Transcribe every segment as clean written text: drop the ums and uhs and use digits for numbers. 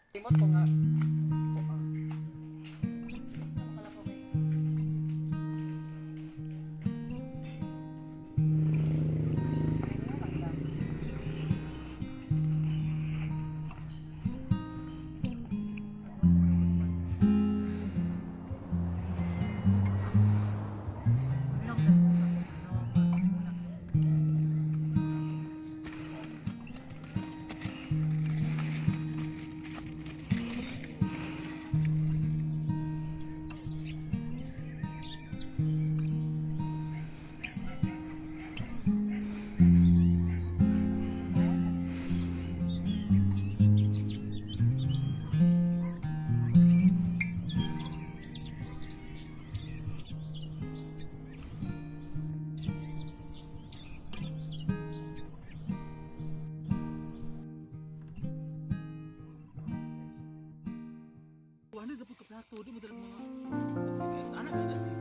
Timot ko nga. Ano dapat ka plato? Di mo dala mga. Sana ka na siya.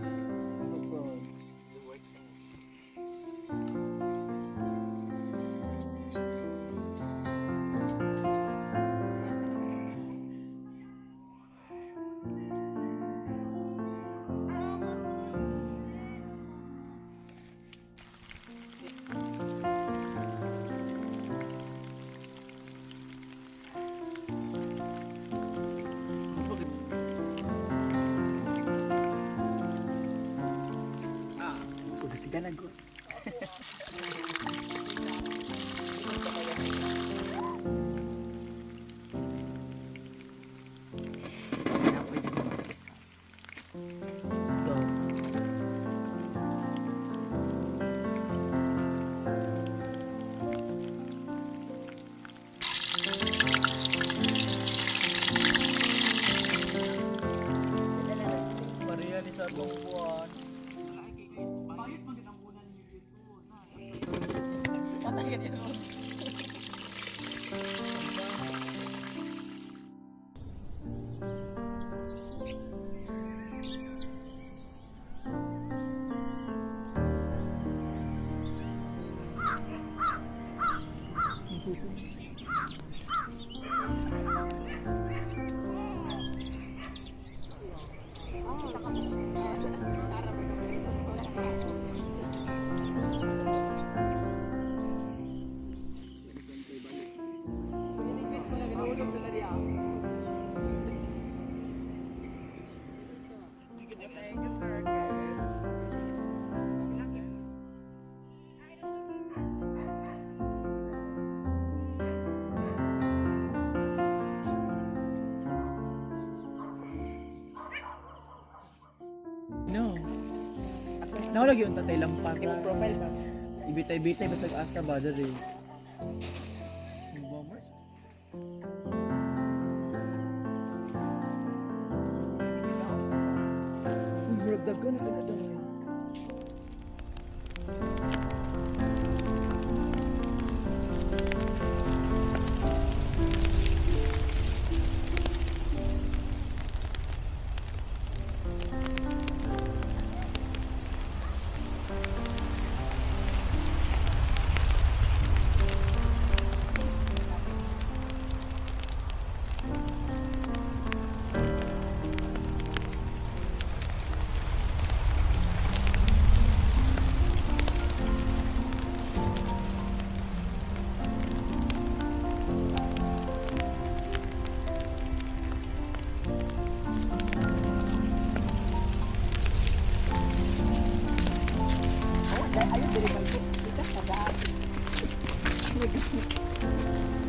Pagkasigalan ko. Maria ni sa buwan. Pangit man gid ang una ni dito. Patay ka dito. Thank you, sir. Guys. No. Nawala gyud tatay lampara. Profile ba? Ibitay-bitay basag asa ba diri. Bombers. Uy, murag daghan na taga. Ayun, dili ba? Ika, padaan. Thank you.